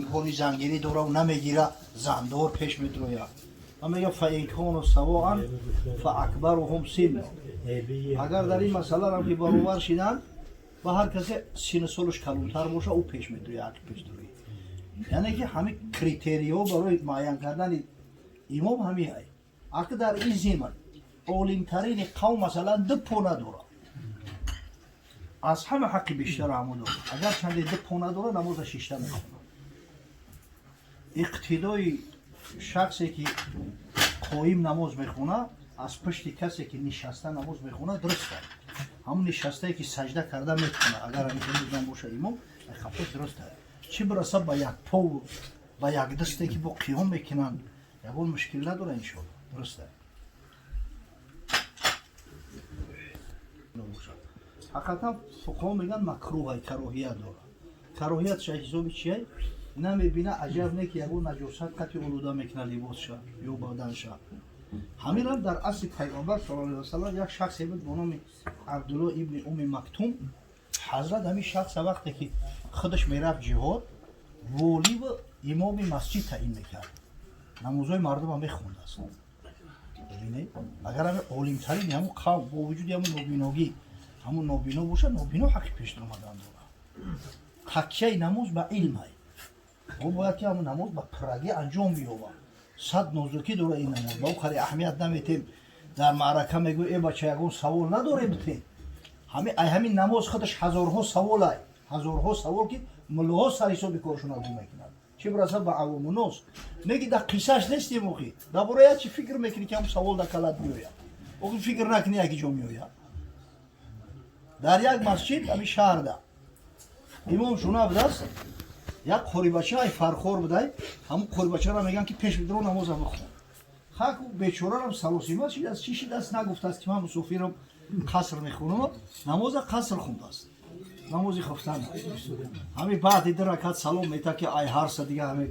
Имкони зангирӣ дора, намегира, зандор пеш медрояд. Ва мега: فإن كانوا سواء فأكبرهم سنا. Агар дар ин масъаларам ки баробар шиданд ва ҳар касе сину солаш калонтар боша, ӯ пеш медрояд, пеш дрояд. Яъне ки ҳамин критерийҳо барои муайян кардани имом ҳамин ай. Аки дар ин зимн олимтарини қавм, масалан, ду по надорад, аз ҳама ҳаққи бештар ҳамо дорад. Агар чанде ду по надорад, намоза шишта мехонад. Иқтидои шахсе ки қоим намоз мехонад аз пушти касе ки нишаста намоз мехонад, дуруст аст. Ҳамон нишастае ки саҷда карда метавонад, агар ҳамин боша, имом қафош дуруст аст. Чӣ бираса ба як пову ба як дасте ки бо қиём мекунанд, ягон мушкил надора, иншоалло, дуруст аст. Ҳақиқатан, фуқаҳо мегӯянд, макрӯҳай, кароҳият дорад. Кароҳиятша ҳисоби чия? Намебина, аҷаб не ки ягон наҷосат қати олуда мекунад либосша ё баданша. Ҳаминам дар асри Пайғамбар саллаллоҳу алайҳи васаллам як шахсе буд бо номи Абдулло ибни Уми Мактум. Ҳазрат ҳамин шахса, вақте ки худаш мерафт ҷиҳод, воливу имоми масҷид таъин мекард, намозҳои мардума мехондааст. Бибинед, агар ҳамин олимтарини ҳамун қавм бо вуҷуди ҳамун нобиногӣ, ҳамун нобино бошад, нобино ҳаққи пеш омадан дорад. Такяи намоз ба илмай. Ӯ бояд ки ҳамун намоз ба пуррагӣ анҷом биёбад. Сад нозукӣ дорад ин намоз. Ба ӯ хари аҳамият наметем. Дар маърака мегӯ: «Э бача, ягон савол надорем?» Битем ай ҳамин намоз худаш ҳазорҳо саволай, ҳазорҳо савол, ки муллоҳо сарҳисоби коршона гум мекунад, чӣ бираса ба авомуннос. Меги дар қиссаш нестем. Охи дар бораи як чи фикр мекунӣ, ки ҳамун савол дар калат биёяд. Охи фикр накунӣ, яки ҷо меояд. Дар як масҷид, ҳамин шаҳрда, имом шуна будааст. Як қорибача ай Фархор будай. Ҳамун қорибачаро мегӯянд, ки пеш бидро, намоза бихон. Хаку бечорарам саросима шидааст, чӣ шидааст, нагуфтааст, ки ман мусофирам, қаср мехонам. Намоза қаср хондааст, намози хуфтан. Ҳами баъди ду ракат салом мета, ки ай ҳарса дига ҳами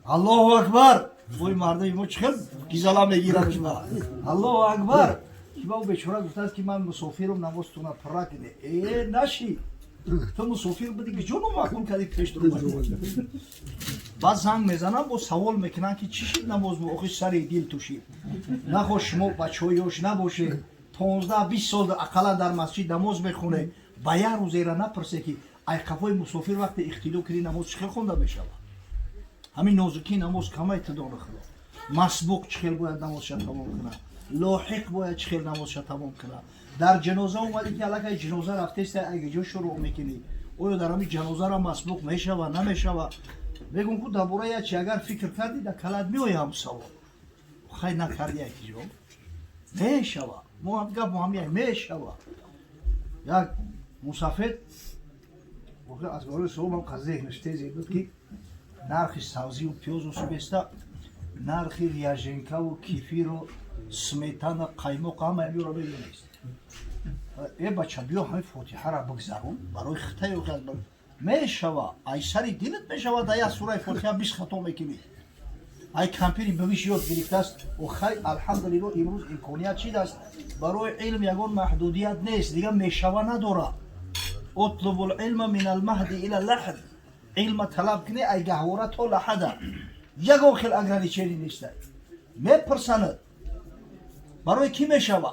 «Аллоҳу акбар». Ой, мардами мо чӣ хел гизала мегирад. «Аллоҳу акбар». Ки ба бечора гуфтааст, ки ман мусофирам, намозтуна пурра киде. Э, наши, ту мусофир буди, ки ҷо номаъқул кади, пеш дуромадӣ. Баъд занг мезанам, бо савол мекунанд, ки чӣ шид намоз? Охи сари дил тушид. Нахо шумо бачаҳои ёш набошед, 15-20 сол ақаллан дар масҷид намоз мехонед, ба як рӯзера напурсе, ки айқафои мусофир вақте иқтидо кунӣ, намоз чӣ хел хонда мешавад? Ҳамин нозукии намоз камай тудона худо. Масбуқ чӣ хел бояд намозша тамом кунад, лоҳиқ бояд чӣ хел намозша тамом кунад. Дар ҷаноза омадӣ, ки аллакай ҷаноза рафтеста, ҷо шурӯъ мекунӣ, оё дар ҳамин ҷанозара масбуқ мешава, намешава? Мегум ку, дар бораи як чи агар фикр кардӣ, дар калат меоя ҳам савол. Хай, накарди, яки ҷо мешава. Мо гап мо ҳам мешава. Як мусафед аз барои суолам зеҳнаш тезе буд, ки нархи сабзиву пиёзу субеста, нархи ряженкаву кефиру сметана, қаймоқ, ҳама ҳамиро медонист. Э бача, биё, ҳамин фотиҳара бигзарун барои хитаю мешава. Ай сари дилат мешава, дар як сураи фотиҳа 20 хато мекунӣ. Ай кампири бивиш ёд гирифтааст. Хай, алҳамдулилло, имрӯз имконият чидааст. Барои илм ягон маҳдудият нест, дига мешава надора. اطلبوا العلم من المهد إلى اللحد. Илма талаб кунӣ ай гаҳвора то лаҳада, ягон хел ограничение неста. Мепурсанад, барои кӣ мешава?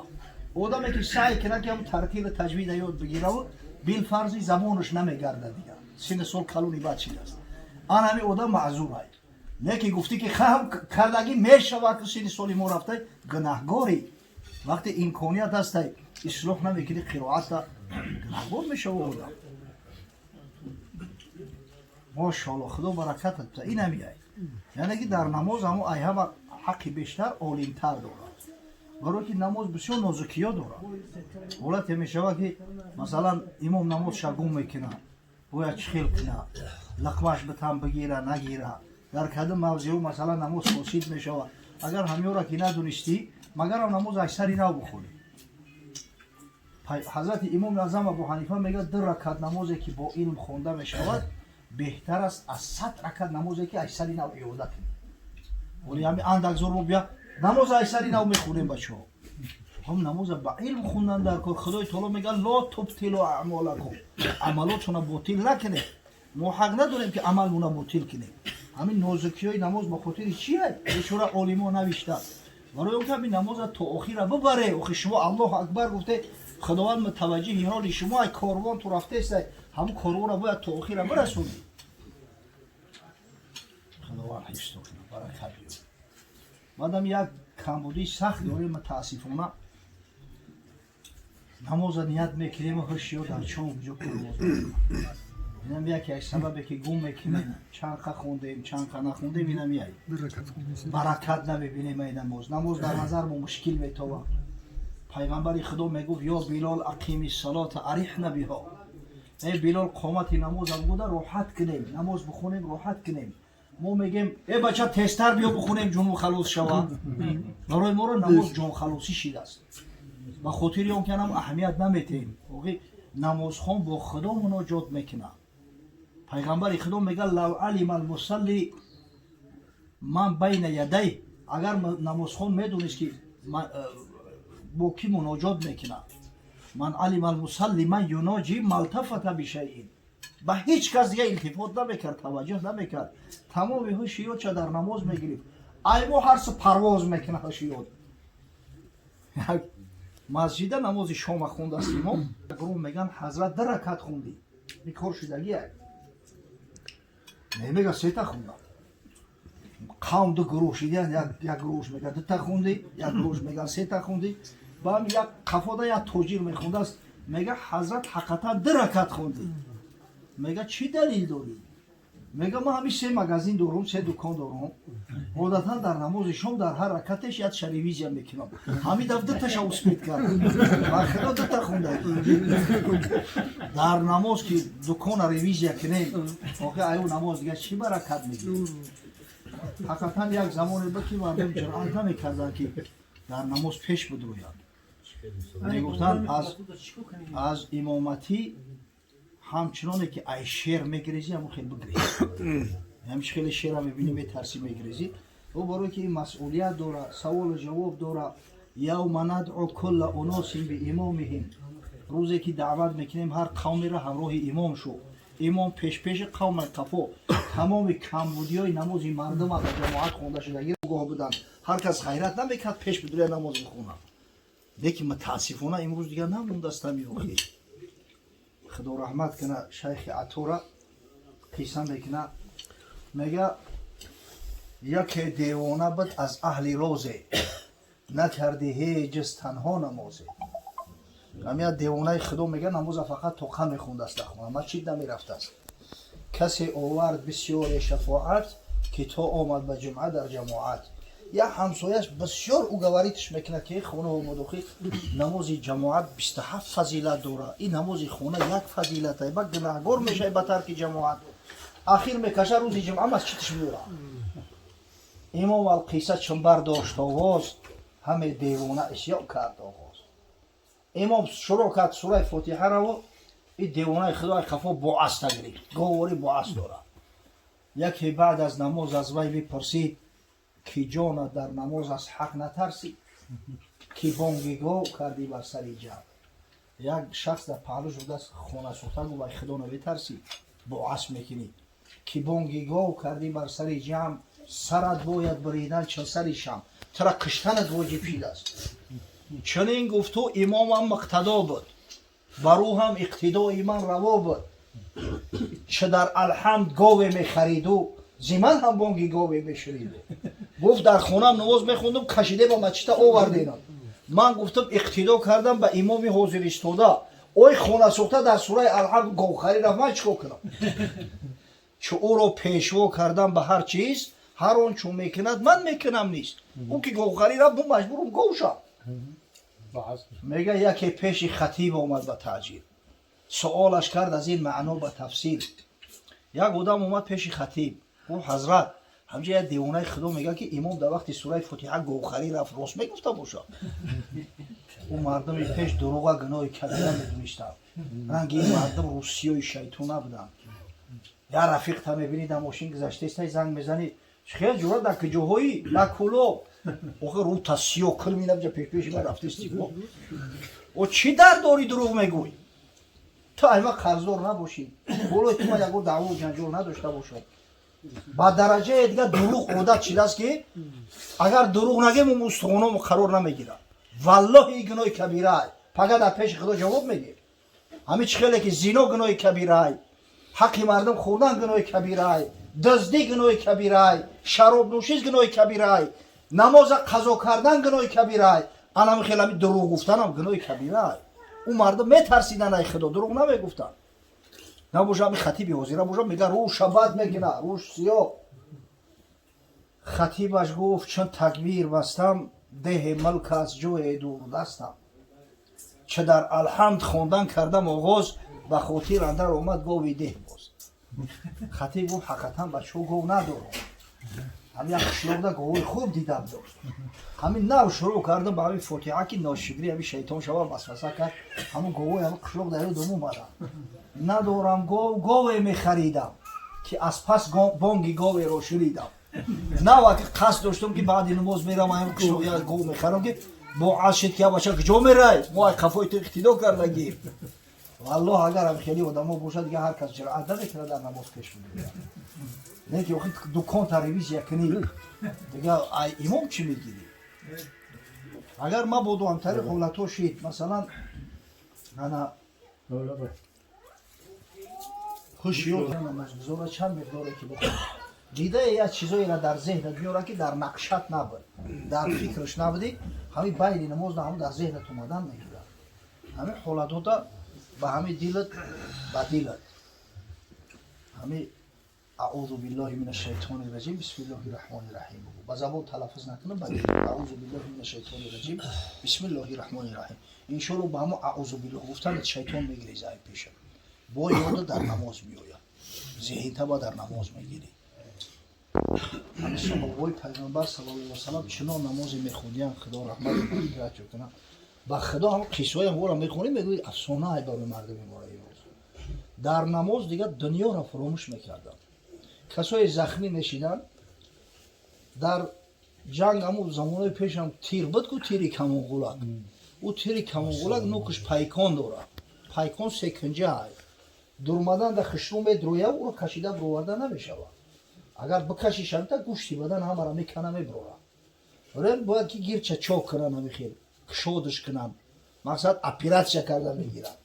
Одаме ки саъй кунад, ки ҳам тартиби таҷвида ёд бигираву билфарзи забонаш намегардад, дига синни сол калони бад шидааст, ан ҳамин одам маъзур ай. Не ки гуфтӣ, ки хам кардагӣ мешава, ки синни соли мо рафтай, гунаҳгорӣ. Вақте имконият ҳастай, ислоҳ намекунӣ қироата, гунаҳгор мешава одам. Мошоалло, Худо баракатат буда. Ин ҳами ай, яъне ки дар намоз ҳамо ай ҳама ҳаққи бештар олимтар дорад, барое ки намоз бисёр нозукиё дорад. Ҳолате мешавад, ки масалан имом намозша гум мекунад, бояд чӣ хел кунад? Лақмаш битам бигира, нагира? Дар кадом мавзеъу масалан намоз фосид мешавад? Агар ҳамёра ки надонистӣ, магарам намоз аз сари нав бихонӣ. Ҳазрати имоми аъзам Абу Ҳанифа мегӯяд: ду ракат намозе, ки бо илм хонда мешавад, беҳтар аст аз 100 ракат намозе, ки аз сари нав иёда кунӣ. Оли ҳами андак зор мо бия, намоз аз сари нав мехонем, бачаҳо. Ҳам намоза ба илм хондан дар кор. Худои таоло мегӯяд: لا تبطلوا أعمالكم. Амалотона ботил накунед. Мо ҳақ надорем, ки амалмона ботил кунем. Ҳамин нозукиҳои намоз ба хотири чие? Бечора олимо навишта барои он ки ҳамин намоза то охира бибаре. Охи, шумо Аллоҳу акбар гуфте, Худованд мутаваҷҷиҳи ҳоли шумо, ай корвон ту рафтеста, ҳамун корвонро бояд то охира бирасонӣ. Худованд ҳифз кунад, баракат биёрад. Баъдам як камбудии сахт дорем, мутаассифона. Намоза ният мекунем, ҳушё дар чон куҷо намоз. Инам яке аз сабабе, ки гум мекунем, чанд қа хондем, чанд қа нахондем, инам яй баракат намебинем. Ай намоз дар назар мо мушкил метова. Пайғамбари Худо мегуфт: «Ё Билол, أقم الصلاة، أرحنا بها». Эй Билол, қомати намоза буда роҳат кунем, намоз бихонем, роҳат кунем. Мо мегем: «Э бача, тезтар биё, бихонем, ҷону халос шава». Барои моро намоз ҷонхалосӣ шидааст, ба хотири он ки анам аҳамият наметиҳем. Охи, намозхон бо Худо муноҷот мекунад. Пайғамбари Худо мега: «لو علم المصلي من بين يديه». Агар намозхон медонист, ки бо кӣ муноҷот мекунад, من علم المصلي من يناجي ما التفت بشيء, ба ҳеҷ кас дига илтифот намекард, таваҷҷӯҳ намекард, тамоми ҳушиётша дар намоз мегирифт. Ай мо ҳарсу парвоз мекунад ҳушиёт. Масҷида намози шома хондааст имом. Гурӯҳ меган: «Ҳазрат, ду ракат хондӣ, ин кор шудагия?» Не, мега, сета хондам. Қавм ду гурӯҳ шидиян: як гурӯҳш мега, дута хондӣ, як гурӯҳш меган, сета хондӣ. Баъд як қафода як тоҷир мехондааст, мега: «Ҳазрат, ҳақиқатан ду ракат хондӣ». Мега: «Чӣ далил дорӣ?» Мега: «Ман ҳамин се магазин дорум, се дукон дорум. Одатан дар намози шом дар ҳар ракатеш як ревизия мекунам. Ҳамин даф дуташа успеть кардам, ба Худо, дута хонда». Дар намоз ки дукона ревизия кунем, охи аю намоз дига чӣ баракат мегирем? Ҳақиқатан, як замоне буд, ки мардум ҷуръат намекарданд, ки дар намоз пеш бидурӯянд. Мегуфтанд, аз имоматӣ ҳамчуноне ки ай шер мегирезӣ, ҳамон хел бигирез. Ҳамч хеле шера мебинӣ, метарсӣ, мегирезӣ. Ӯ барое ки ин масъулият дора, саволу ҷавоб дора. يوم ندعو كل أناس بإمامهم, рӯзе ки даъват мекунем ҳар қавмеро ҳамроҳи имом шу. Имом пешпеши қавм, қафо. Тамоми камбудиҳои намози мардума ба ҷамоат хонда шудагӣ гоҳ буданд. Ҳар кас ғайрат намекард пеш бидуря намоз бихонад. Лекин мутаассифона, имрӯз дигар намондааст ҳами. Охи, Худо раҳмат куна шайхи Атора, қисса мекуна, мега: яке девона буд аз аҳли розе, накарди ҳеҷ танҳо намозе. Ҳамия девонаи Худо, мега, намоза фақат тоқа мехондааст дар хона, масҷид намерафтааст. Касе овард бисёре шафоат, ки то омад ба ҷумъа дар ҷамоат. Як ҳамсояш бисёр уговорить ш мекунад, ки хона омадохи, намози ҷамоат 27 фазилат дора, ин намози хона як фазилата, ба гунаҳгор мешавӣ ба тарки ҷамоат. Ахир мекаша, рӯзи ҷумъа масҷидш меёрад. Имом алқисса чун бардошт овоз, ҳаме девона исён кард оғоз. Имом шурӯъ кард сураи Фотиҳараво, и девонаи Худои қафо бо аста гирифт, говори бо аст дорад. Яке баъд аз намоз аз вай бипурсид, ки ҷона, дар намоз аз ҳақ натарсӣ, ки бонги гов кардӣ бар сари ҷамъ? Як шахс дар паҳлӯш будааст, хонасӯхта, гуфт: «Вай, Худо наметарсӣ, бо асп мекунӣ, ки бонги гов кардӣ бар сари ҷамъ? Сарат бояд буридан чун сари шам, тура киштанат воҷиб шидааст». Чунин гуфту имомам муқтадо буд, бар ӯ ҳам иқтидои ман раво буд. Чӣ дар Алҳамд гове мехариду, зи ман ҳам бонги гове мешуниду. Гуфт: «Дар хонаам намоз мехондум, кашиде ба масҷида оварденам. Ман гуфтам, иқтидо кардам ба имоми ҳозир истода. Ой, хонасӯхта дар сураи Алҳамд говхарӣ рафт, ман чӣ кор кунам? Чу ӯро пешво кардам ба ҳар чиз, ҳар он чун мекунад, ман мекунам низ. Ӯ ки говхарӣ рафт, мо маҷбурум гов шам». Мега, яке пеши хатиб омад ба таъҷил, суолаш кард аз ин маъно ба тафсил. Як одам омад пеши хатиб, гуфт: «Ҳазрат, ҳамҷа як девонаи Худо мега, ки имом дар вақти сураи Фотиҳа говхарӣ рафт, рост мегуфта бошад?» Ӯ мардуми пеш дурӯға гуноҳи кабира медонистанд. Ранги ин мардум русиёи шайтон набуданд. Я рафиқта мебинӣ, дар мошин гузаштаистай, занг мезанӣ: «Хел ҷура, дар куҷоҳоӣ?» «Дар Кӯлоб». «Охи, рӯта сиё кирминабҷа, пешпеши ман рафтисти. О, чӣ дар дорӣ, дурӯғ мегӯй?» Ту айма қарздор набошӣ, болои ту ма ягон даъву ҷанҷол надошта бошад. Ба дараҷае дига дурӯғ одат шидааст, ки агар дурӯғ нагем, устухономо қарор намегирад. Валлоҳи, и гуноҳи кабирай, пага дар пеши Худо ҷавоб медиҳ. Ҳамин чӣ хеле ки зино гуноҳи кабирай, ҳаққи мардум хӯрдан гуноҳи кабирай, дуздӣ гуноҳи кабирай, шаробнӯшӣ гуноҳи кабирай, намоза қазо кардан гуноҳи кабирай, анами хел ҳами дурӯғ гуфтанам гуноҳи кабирай. Ӯ мардум метарсидан ай Худо, дурӯғ намегуфтанд. Набоша ҳами хатиби ҳозира боша, мега, рӯша бад мекуна, рӯш сиёҳ. Хатибаш гуфт: «Чун такбир бастам, деҳи мулк аст ҷое дурдастам, ча дар алҳамд хондан кардам оғоз, ба хотир андар омад гови деҳ боз». Хатиб гуфт: «Ҳақиқатан, бачаҳо, гов надорам, ҳамин як қишлоқда говои хуб дидам дошт. Ҳамин нав шурӯъ кардам ба ҳамин фотиҳа, ки ношукрӣ, ҳамин шайтон шава васваса кард, ҳамун говои ҳамин қишлоқ дар ёдам омадам. Надорам гов, гове мехаридам, ки аз пас бонги говеро шунидам. Нав аки қасд доштам, ки баъди намоз мерам, ҳамин қишлоқ як гов мехарам, ки бо аз шид, ки бача, куҷо мерай? Мо ай қафои ту иқтидо кардагим». Валлоҳ, агар ҳам хеле одамо бошад, дига ҳар кас ҷуръат намекунад дар намоз пеш бигӯяд. Не ки охи дуконта ревизия кунӣ, дига ай имом чӣ мегирӣ? Агар мабодо ҳамтари ҳолатҳо шид, масалан, ана ҳушёр намозгузора чанд миқдоре ки бихонад, дидае як чизоеро дар зеҳнат биёра, ки дар нақшат набуд, дар фикраш набудӣ, ҳамин байни намоз ҳам дар зеҳнат омадан мегирад. Ҳамин ҳолатҳота ба ҳамин дилат, ба дилат ҳамин «Аузу биллоҳи мина шайтони раҷим, бисмиллоҳи раҳмони раҳим» бугӯ. Ба забон талаффуз накунам, ба дил «Аузу биллоҳи мина шайтони раҷим, бисмиллоҳи раҳмони раҳим». Иншоалло, ба ҳамон «аузу биллоҳ» гуфтанат шайтон мегиреза ай пеша, бо ёда дар намоз меояд, зеҳинтаба дар намоз мегирӣ. Ҳамин саҳобаҳои Пайғамбар саллаллоҳу алайҳи васаллам чунон намозе мехондиян, Худо раҳмат мағфират кунад. Ба Худо, ҳамон қиссаҳоям ора мехонем, мегӯи, афсонае барои мардуми мора имрӯз. Дар намоз дига дунёро фуромӯш мекарданд. Касое захмӣ мешиданд дар ҷанг, ҳамун замонои пешам тир буд ку, тири камонғулак. Ӯ тири камонғулак нукаш пайкон дорад, пайкон секинҷа ай дурмадан да хишру медрояв, ӯро кашида бироварда намешавад. Агар бикаши шавита, гӯшти бадан ҳамара мекана, мебирора. Рем бояд ки гирча чок кунанд, ҳамихел кушодаш кунанд, мақсад оператсия карда мегиранд.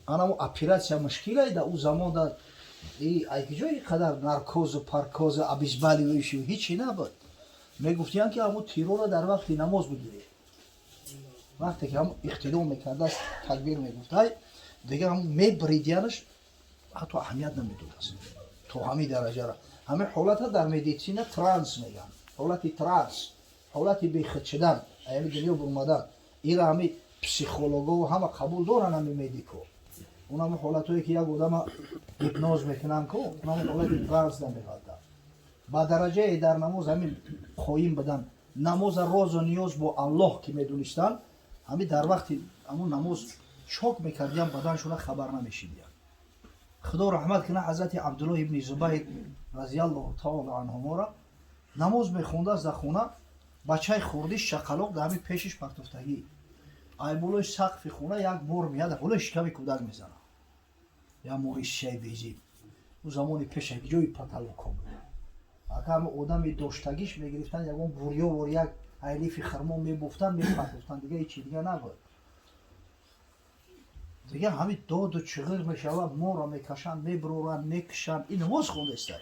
Анамо оператсия мушкилай да ӯ замон да ай киҷо қадар наркозу паркозу обезболивающий ҳичи набуд. Мегуфтиянд, ки ҳамун тирора дар вақти намоз бигиред. Вақте ки ҳамун иқтидо мекардааст, такбир мегуфтай, дига ҳамун мебридиянаш, ҳатто аҳамият намедодааст то ҳамин дараҷара. Ҳамин ҳолата дар медицина транс мегӯянд, ҳолати транс, ҳолати бехудшудан, аями дунё бурмадан. Ира ҳами психолого ҳама қабул доранд, ҳами медико. Унам ҳолатҳое ки як одама гипноз мекунанд ку, унам ҳолати транс намеғалтад. Ба дараҷае дар намоз ҳамин қоим будан, намоза розу ниёз бо Аллоҳ ки медонистанд, ҳамин дар вақти ҳамун намоз чок мекардиян баданшона, хабар намешидиян. Худо раҳмат кунад ҳазрати Абдуллоҳ ибни Зубайр разиаллоҳу таола анҳумора. Намоз мехондааст дар хона, бачаи хурдиш шақалоқ дар ҳамин пешиш партофтагӣ. Ай болои сақфи хона як мор меяд, болои шиками кӯдак мезанад, як мори шишаи безиб. Ӯ замони пеша ҷои потолокҳо буд. Ака ҳами одами доштагиш мегирифтанд, ягон бурёвор, як айлифи хирмон мебуфтанд, мепартофтанд, дига ҳечи дига набуд. Дига ҳамин доду чиғир мешавад, морро мекашанд, мебуроранд, мекушанд. Ин намоз хондаиста,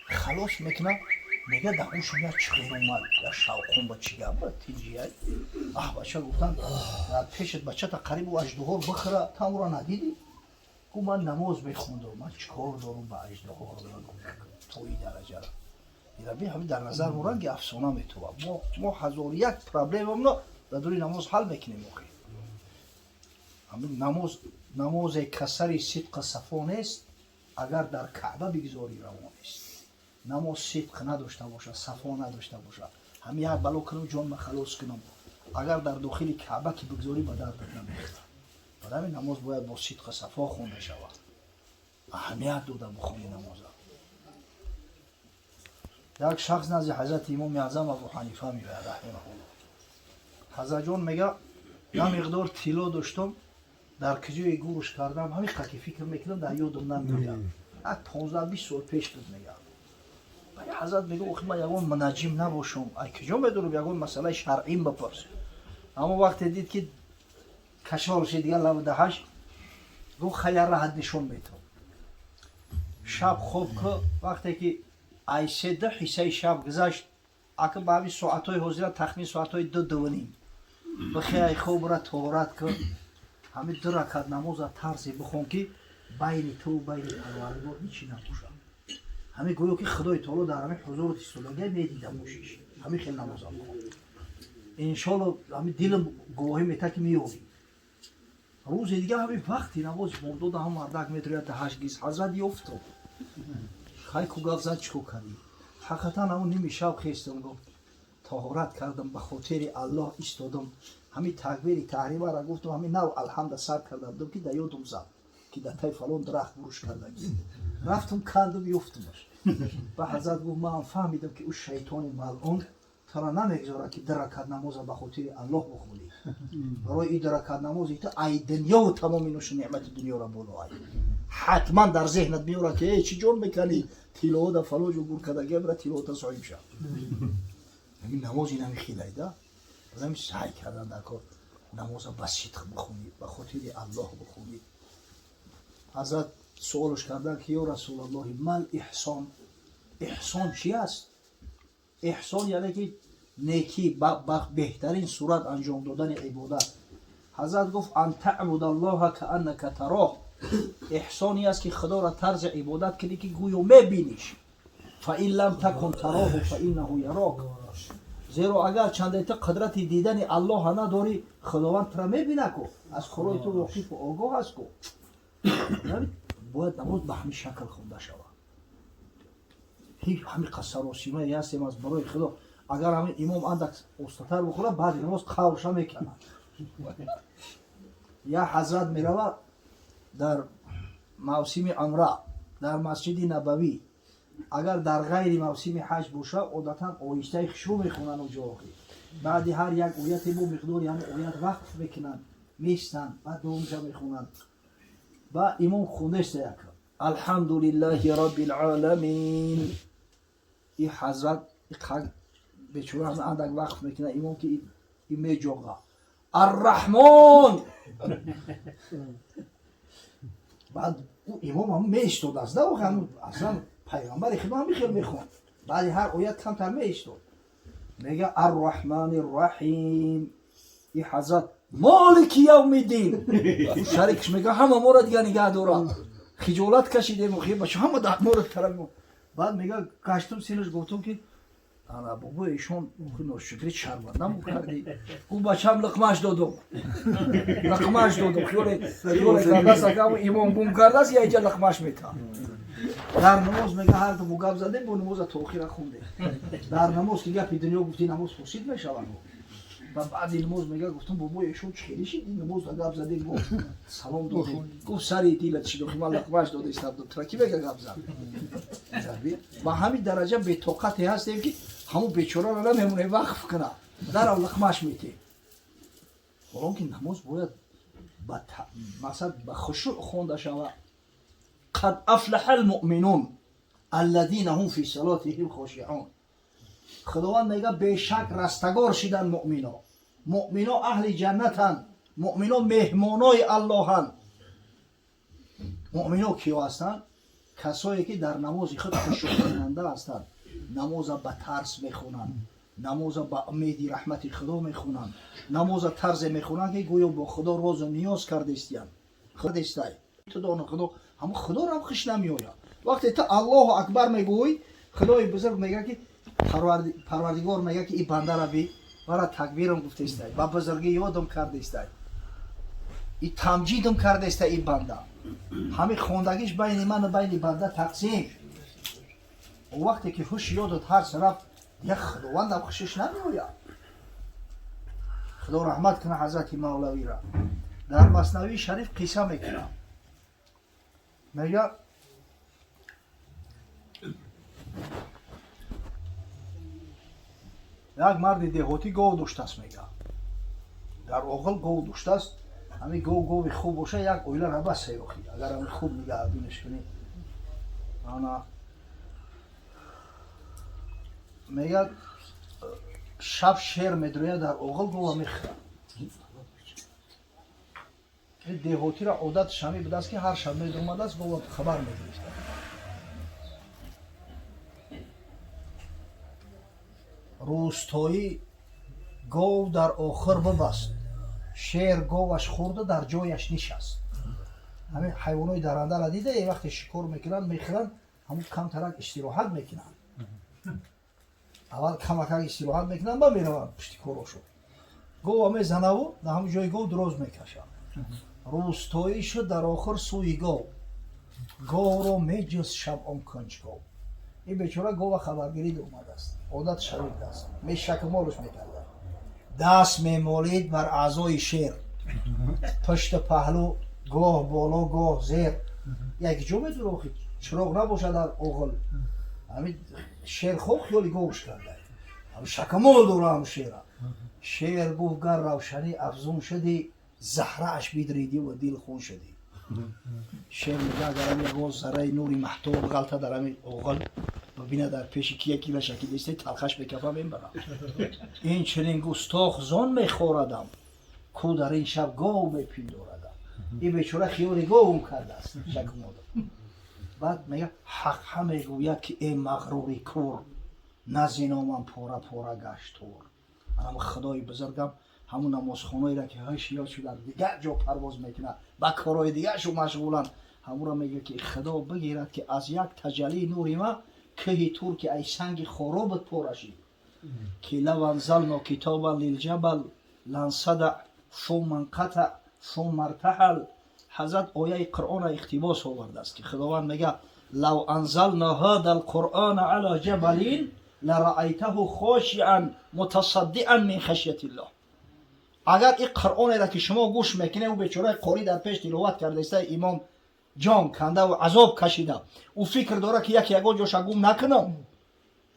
халос мекунад, мега, дар ҳушам як чиғир омад, як шавқум. Ба чӣ гап тинҷияй? Аҳ, бача, гуфтанд, дар пешат бачата қарибу аждуҳор бихӯра, та ӯро надидӣ? Гу, ман намоз мехондам, ман чӣ кор дорум ба аждуҳор? То ин дараҷара ираби ҳамин дар назар мо ранги афсона метувад. Мо ҳазору як проблемамно дар дури намоз ҳал мекунем. Охи, ҳамин намоз, намозе касари сидқа сафо нест, агар дар Каъба бигзорӣ, раво нест. Намоз сидқ надошта бошад, сафо надошта бошад, ҳамин як бало кунам, ҷонма халос кунам, агар дар дохили Каъба ки бигзорӣ, ба дардат намехӯрад. Барои ҳамин намоз бояд бо сидқа сафо хонда шавад, аҳамият дода бухони намоза. Як шахс назди ҳазрати имоми аъзам Абу Ҳанифа меояд раҳимаҳулло. Ҳазратҷон, мега, як миқдор тилло доштам. Дар куҷое гурш кардам, ҳамин ки фикр мекунам, дар ёдам намеояд. 15-20 сол пеш буд мегӯям. Баъд ҳазрат мегӯ, охи ман ягон мунаҷҷим набошам, ай куҷо медонам, ягон масъалаи шаръим бипурс. Аммо вақте дид ки кашол шид дигар лаб даҳаш, гуфт хай раҳат нишон метавон. Шаб хоб ку, вақте ки ай се ду ҳиссаи шаб гузашт, ака ба ҳамин соатҳои ҳозира тахмин соатҳои 2-2:30, бихе ай хобра тоҳорат ку, ҳамин 2 ракат намоза тарзе бихон ки байни ту байни Парвардигор ҳичи набошад. Ҳамин гӯё ки Худои таоло дар ҳамин ҳузурат истодагия медида бошиш. Ҳамин хел намоза бихон. Иншоалло ҳамин дилам гувоҳӣ метавад ки меёбӣ. Рӯзи дигар ҳамин вақти намози бомдода ҳам мардак медрояд даҳаш гиз, ҳазрат ёфту. Хай ку гап зад, чико кардӣ? Ҳақиқатан ҳамон ними шаб хестам, гуфт тоҳорат кардам, ба хотири Аллоҳ истодам, ҳамин такбири таҳримаро гуфтам, ҳамин нав алҳамда сар карда будам ки дар ёдам зад ки дар таи фалон дарахт буруш кардагӣ. Рафтам кандам, ёфтамаш. Ба ҳазрат гуфт ман фаҳмидам ки ӯ шайтони малъун туро намегузорад ки 2 ракат намоза ба хотири Аллоҳ бихонӣ. Барои ин 2 ракат намози ту ай дунёву тамоми нӯши неъмати дунёро боло ай. Ҳатман дар зеҳнат меорад ки эй чӣ ҷон мекунӣ, тиллоҳо фалон ҷо гур кардагӣ, бира тиллоҳота соҳиб шав. Ҳамин намоз ин ҳамин хелай да. Ҳамин саъй кардан дар кор намоза ба сидқ бихонӣ, ба хотири Аллоҳ бихонӣ. Ҳазрат суолш кардан ки ё Расулаллоҳи мал иҳсон? Иҳсон чи аст? Иҳсон яъне ки некӣ ба беҳтарин сурат анҷом додани ибодат. Ҳазрат гуфт ан таъбудаллоҳа кааннака тароҳ. Иҳсоне аст ки Худоро тарзи ибодат кунӣ ки гӯё мебиниш. Фа ин лам такун тароҳу фа иннаҳу ярок. Зеро агар чанде ту қудрати дидани Аллоҳа надорӣ, Худованд туро мебинад ку, аз корҳои ту воқифу огоҳ аст ку. Бояд намоз ба ҳамин шакл хонда шавад. Ҳеҷ ҳамин қасаросимае ҳастем аз барои Худо. Агар ҳамин имом андак остатар бихӯрад, баъди намоз қаврша мекунад. Як ҳазрат меравад дар мавсими умра дар масҷиди Набавӣ. Агар дар ғайри мавсими ҳаҷ бошад, одатан оҳистаи хушрӯ мехонанд онҷо. Баъди ҳар як ояте бо миқдори ҳамин оят вақф мекунанд, меистанд, баъд дуввумша мехонанд. Ба имом хондаиста як алҳамдулиллаҳи раббил оламин. И ҳазрат бечора ҳама андак вақф мекунад, имом ки и меҷоға арраҳмон. Баъд ӯ имом ҳам меистодааст, да аслан пайғамбари Худо ҳамин хел мехонд. Баъди ҳар оят камтар меистод. Мега арраҳмани рраҳим. И ҳазрат молики явмиддин. Шарикш мега ҳама моро дигар нигаҳ дорад. Хиҷолат кашидем, бача ҳама моро тараф. Баъд мега гаштум синаш, гуфтум ки ана бобо ишон ношукри шармандам кардӣ. Гуфт бачам лиқмаш додум. Лиқмаш додум. Хиёле кардааст, акам имом гум кардааст, я иҷа лиқмаш метавад. Дар намоз мега ҳар ду гап задем, бо намоза то охира хондем. Дар намоз ки гапи дунё гуфтӣ, намоз фосид мешавад. Ва баъди намоз мега гуфтум бобо ишон чӣ хеле шид, намоз гап задем, бо салом додем. Гуфт сари дилат шид, охи ман лиқмаш дода истам, тура ки мега гап зад. Ба ҳамин дараҷа бетоқате ҳастем ки ҳамон бечораро намемонем вақф кунад, дарав лиқмаш метем. Ҳолон ки намоз бояд ба мақсад ба хушӯъ хонда шавад. Қад афлаҳа алмуъминун аллазина ҳум фи салотиҳим хошиъун. Худованд мега бешак растагор шиданд муъмино. Муъмино аҳли ҷаннатанд, муъмино меҳмонои Аллоҳанд. Муъмино киё ҳастанд? Касое ки дар намози худ хушӯъкунанда ҳастанд, намоза ба тарс мехонанд, намоза ба умеди раҳмати Худо мехонанд, намоза тарзе мехонанд ки гӯё бо Худо розу ниёз кардистиянд. Худистай. Ту доно Худо, ҳамон Худоро ҳам хуш намеояд. Вақте ту Аллоҳу акбар мегӯӣ, Худои бузург мегӯяд ки Парвардигор мегӯяд ки ин бандара би мара такбирам гуфтаистай, ба бузургӣ ёдам кардаистай, и тамҷидам кардаистай ин банда. Ҳамин хондагиш байни ману байни банда тақсим. Вақте ки ҳуш ёдат ҳар тараф, як Худовандам хушиш намеояд. Худо раҳмат кунад ҳазрати Мавлавиро. Дар Маснавии Шариф қисса мекунад. Мега як марди деҳотӣ гов доштааст, мега дар оғил гов доштааст. Ҳамин гов гови хуб боша, як оила рабаса охи. Агар ҳамин хуб нигаҳбинаш кунӣ. Ана мегӯяд шаб шер медрояд дар оғил, гова мехӯрад. Деҳотиро одатш ҳамин будааст ки ҳар шаб медомадааст, гова хабар мегирифта. Рӯстоӣ гов дар охир бибаст, шер говаш хӯрда дар ҷояш нишаст. Ҳамин ҳайвонои дарандаро дида, вақте шикор мекунанд, мехӯранд, ҳамун камтарак истироҳат мекунанд. Аввал камакак истироҳат мекунанд, ба мераванд пушти корошон. Гова мезанаву дар ҳамун ҷои гов дроз мекашад. Рӯстоӣ шуд дар охир сӯи гов, говро меҷӯст шаб он кунҷгов. Ин бечора гова хабаргирӣ омадааст, одат шавид аст, мешакмолш мекарда. Даст мемолид бар аъзои шер, пушти паҳлӯ гоҳ боло гоҳ зер. Як ҷо медура охи, чироғ набошад дар оғил. Ҳамин шер хоб хиёли говш карда, шакмол дора ҳам шера. Шер гуфт гар равшанӣ афзун шуди, заҳрааш бидридӣ ва дил хун шудӣ. Шер мега агар ҳамин ягон зарраи нури маҳтоб ғалта дар ҳамин оғил бибина, дар пеши ки яки лашаки десте талхаш мекафа мебарам. Ин чунин густох зон мехорадам, ку дар ин шаб гов мепиндорадам. Ин бечора хиёли говум кардааст шакмода. Баъд мега ҳаққа мегӯяд ки э мағрури кур, назино ман пора пора гашт тур. Анам худои бузургам ҳамун намозхонаеро ки ҳушёр шуданд, дигар ҷо парвоз мекунад, ба корҳои дигаршу машғуланд, ҳамуро мегӯяд ки худо бигирад ки аз як таҷаллии нури ма кӯҳи тур ки ай санги хоробат пора шид, ки лав анзално китобан лилҷабал лансада сумма нқата сумма ртаҳал. Ҳазрат ояи қуръонро иқтибос овардааст ки худованд мегӯяд лав анзално ҳада алқуръона ала ҷабалин лараайтаҳу хошиан мутасаддиан мин хашятиллоҳ. Агар ин қуръонеро ки шумо гӯш мекунед, ӯ бечораи қорӣ дар пеш тиловат кардаиста, имом ҷон кандаву азоб кашида, ӯ фикр дорад ки яке ягон ҷоша гум накунам,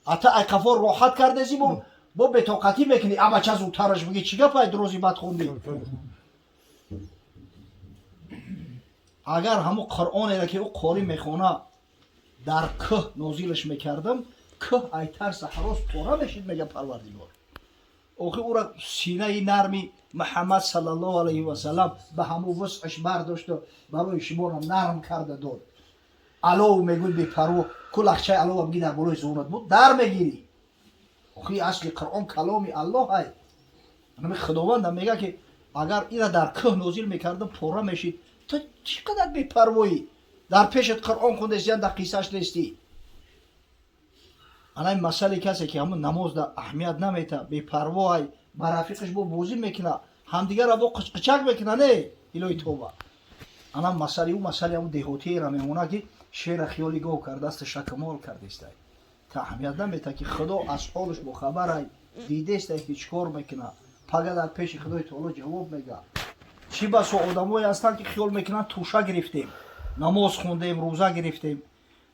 ата ай қафо роҳат кардези, бо бетоқатӣ мекунӣ, абача зудтараш бигӣ чӣ гапай дрози бад хондӣ. Агар ҳамун қуръонеро ки ӯ қорӣ мехона дар кӯҳ нозилаш мекардам, кӯҳ ай тарса ҳарос пора мешид, мега Парвардигор. Охи ӯра синаи нарми Муҳаммад саллаллоҳу алайҳи васаллам ба ҳамун вусъаш бардошту барои шуморо нарм карда дод. Алов мегӯй бепарво, ку лахчаи алова биги дар болои зонат буд, дар мегирӣ. Охи асли Қуръон каломи Аллоҳ ай. Ҳами Худовандам мега ки агар ира дар кӯҳ нозил мекардам, пора мешид. Ту чӣ қадар бепарвоӣ, дар пешат Қуръон хондестиян, дар қиссаш нестӣ. Ана ин масъалаи касе ки ҳамун намозда аҳамият намета, бепарво ай, ба рафиқаш бо бозӣ мекуна, ҳамдигарро бо қичқичак мекуна, не илоҳи тоба. Ана масъалаи ӯ масъалаи ҳамун деҳотиеро мемонад ки шера хиёли гов кардааст, шакмол кардестай, та аҳамият намета ки Худо аз ҳолаш бохабарай, дидестай ки чӣ кор мекуна, пага дар пеши Худои таоло ҷавоб мега. Чӣ басо одамое ҳастанд ки хиёл мекунанд туша гирифтем, намоз хондем, рӯза гирифтем,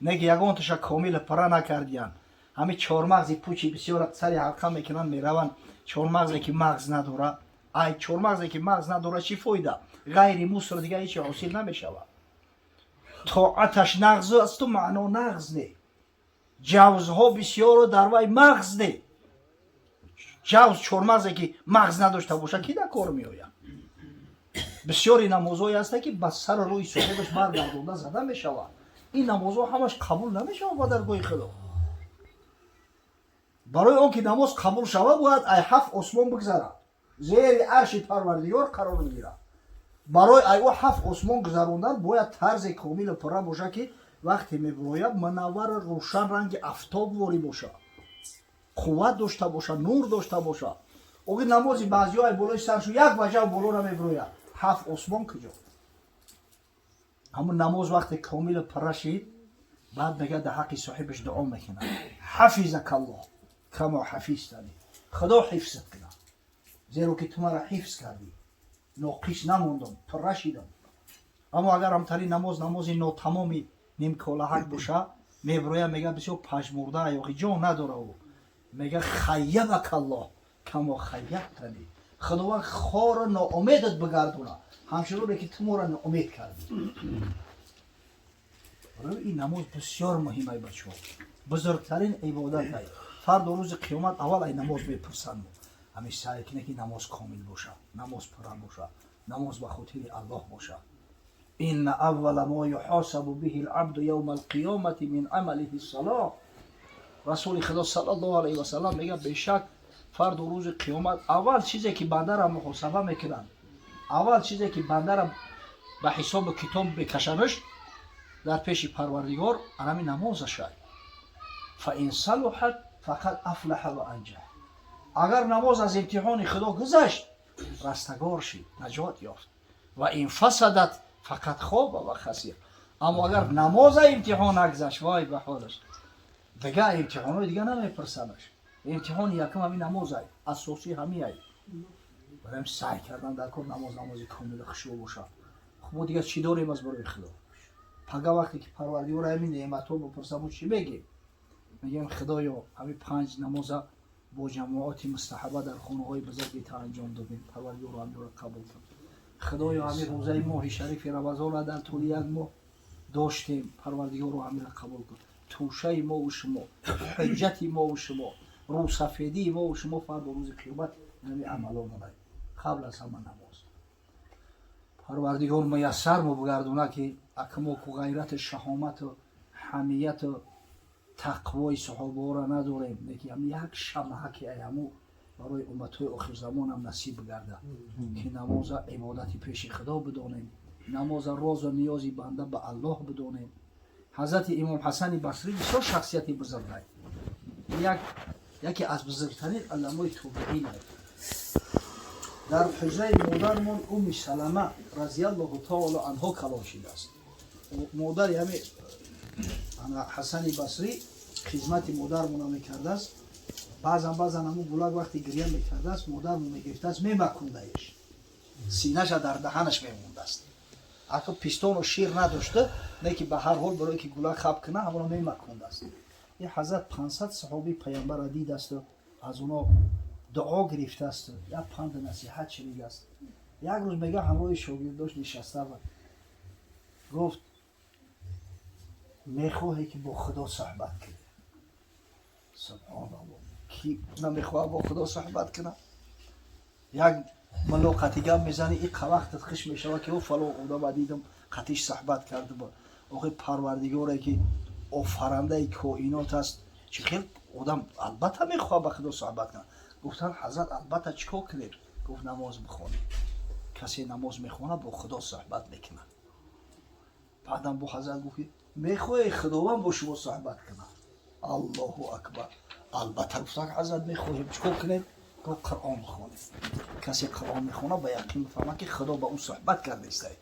не ки ягонташа комила пара накардиянд. Ҳамин чормағзи пучи бисёр сари ҳалқа мекунанд, мераванд. Чормағзе ки мағз надора, ай чормағзе ки мағз надора, чӣ фоида? Ғайри муср дигар ҳечи ҳосил намешавад. Тоаташ нағз асту маъно нағз не, ҷавзҳо бисёру дар вай мағз не. Ҷавз чормағзе ки мағз надошта боша, ки дар кор меояд? Бисёри намозҳое ҳаста ки ба сару рӯи соҳибаш баргардонда зада мешавад. Ин намозҳо ҳамаш қабул намешавад ба даргоҳи Худо. Барои он ки намоз қабул шавад, бояд ай ҳафт осмон бигзарад, зери арши Парвардигор қарор бигирад. Барои ай ӯ ҳафт осмон гузарондан бояд тарзе комилу пурра бошад ки вақте мебирояд, мунаввару рӯшан, ранги афтобворӣ бошад, қувват дошта бошад, нур дошта бошад. Оги намози баъзиҳо ай болои саршу як ваҷав боло намебирояд, ҳафт осмон куҷо? Ҳамун намоз вақте комилу пурра шид, баъд мегӯяд дар ҳаққи соҳибаш дуо мекунад: ҳафизакаллоҳ камо ҳафизтани, Худо ҳифзат кунад, зеро ки ту маро ҳифз кардӣ, ноқис намондам, пурра шидам. Аммо агар ҳамтари намоз намози нотамоми нимколаҳак боша, мебирояд, мега бисёр пажмурда, ёхи ҷон надора. Ӯ мега хайябакаллоҳ камо хайябтани, Худованд хору ноумедат бигардона, ҳамчуноне ки ту моро ноумед кардӣ. Ин намоз бисёр муҳим ай, бачаҳо, бузургтарин ибодат ай. Фардо рӯзи қиёмат аввал ай намоз мепурсанд. Ҳамин саъй кине, ки намоз комил боша, намоз пурра боша, намоз ба хотири Аллоҳ боша. إن أول ما يحاسب به العبد يوم القيامة من عمله الصلاة. Расули Худо саллаллоҳу алайҳи васаллам мегӯяд: бешак, фардо рӯзи қиёмат аввал чизе ки бандара муҳосаба мекунанд, аввал чизе ки бандара ба ҳисобу китоб мекашанаш дар пеши Парвардигор, анами намозашай. فإن صلحت فقد أفلح وأنجح. Агар намоз аз имтиҳони Худо гузашт, растагор шид, наҷот ёфт. وإن فسدت فقد خاب وخسر. Аммо агар намоза имтиҳон нагузашт, вой ба ҳолаш, дига имтиҳонҳои дига намепурсанаш. Имтиҳони якум ҳамин намозай, асосӣ ҳамиай. Барои саъй кардан дар кор, намоз намози комилу хушрӯ бошад. Хуб, мо дига чӣ дорем аз барои Худо? Пага вақте ки Парвардигор ҳамин неъматҳо бипурса, мо чӣ мегем? Мегӯем: Худоё, ҳамин панҷ намоза бо ҷамоати мустаҳаба дар хонаҳои бузурги та анҷом додем, Парвардигоро, ҳаминро қабул кун. Худоё, ҳамин рӯзаи моҳи шарифи Рамазонро дар тӯли як моҳ доштем, Парвардигоро, ҳаминро қабул кун. Тӯшаи мову шумо, ҳуҷҷати мову шумо, рӯсафедии мову шумо фардо рӯзи қиёмат ҳамин амаломонай, қабл аз ҳама намоз. Парвардигор муяссар мо бигардона, ки акмо ку ғайрату шаҳомату ҳамияту тақвои саҳобаҳоро надорем, лекин ҳам як шамъаки ай ҳаму барои умматҳои охирзамонам насиб бигарда, ки намоза ибодати пеши Худо бидонем, намоза розу ниёзи банда ба Аллоҳ бидонем. Ҳазрати Имом Ҳасани Басрӣ бисёр шахсияти бузургай, яке аз бузургтарин уламои тобиин. Дар ҳуҷраи модармон Уми Салама разиаллоҳу таоло анҳо калон шидааст. Модари ҳами Ҳасани Басрӣ хизмати модармона мекардааст. Баъзан баъзан ҳамун гулак вақте гиря мекардааст, модармон мегирифтааст, мемакундаеш, синаша дар даҳанаш мемондааст. Ако пистону шир надошта, не ки ба ҳар ҳол барое ки гулак хаб куна, ҳамоно мемакундааст. Ин ҳазрат 500 саҳобии паямбарра дидасту аз оно дуо гирифтаасту як панду насиҳат шунидааст. Як рӯз, мега, ҳамроҳи шогирдош нишаста буд, гуфт: «Мехоҳе ки бо Худо суҳбат кунӣ?» Субҳоналлоҳ, ки намехоҳад бо Худо суҳбат кунад? Як мулоқати гап мезанӣ, иқа вақтат хиш мешавад, ки о, фалон одама дидам, қатиш суҳбат карда. Охи, Парвардигоре ки офарандаи коинот аст, чӣ хел одам албатта мехоҳад ба Худо суҳбат кунад. Гуфтанд: «Ҳазрат, албатта, чӣ кор кунем?» Гуфт: «Намоз бихонед. Касе намоз мехонад, бо Худо суҳбат мекунад». Баъдам бо ҳазрат гуфт ки мехоҳе Худованд бо шумо суҳбат кунад? Аллоҳу акбар, албатта, гуфтанд, ҳазрат, мехоҳем, чӣ кор кунем? Гуфт: «Қуръон бихонед. Касе Қуръон мехонад, ба яқин бифаҳмад, ки Худо ба ӯ суҳбат кардаистай,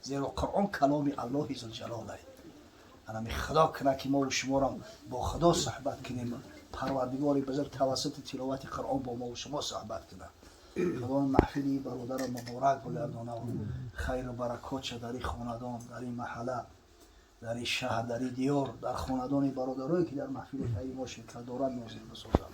зеро Қуръон каломи Аллоҳи зулҷалолай». Анами Худо кунад, ки мову шуморам бо Худо суҳбат кунем. Парвардигори бузург тавассути тиловати Қуръон бо мову шумо суҳбат кунад. Худованд маҳфили бародарро муборак бигардонад, хайру баракотша дар ин хонадон, дар ин маҳалла, дар ин шаҳр, дар ин диёр, дар хонадони бародарое ки дар маҳфили хайри мо ширкат доранд, нозил бисозад.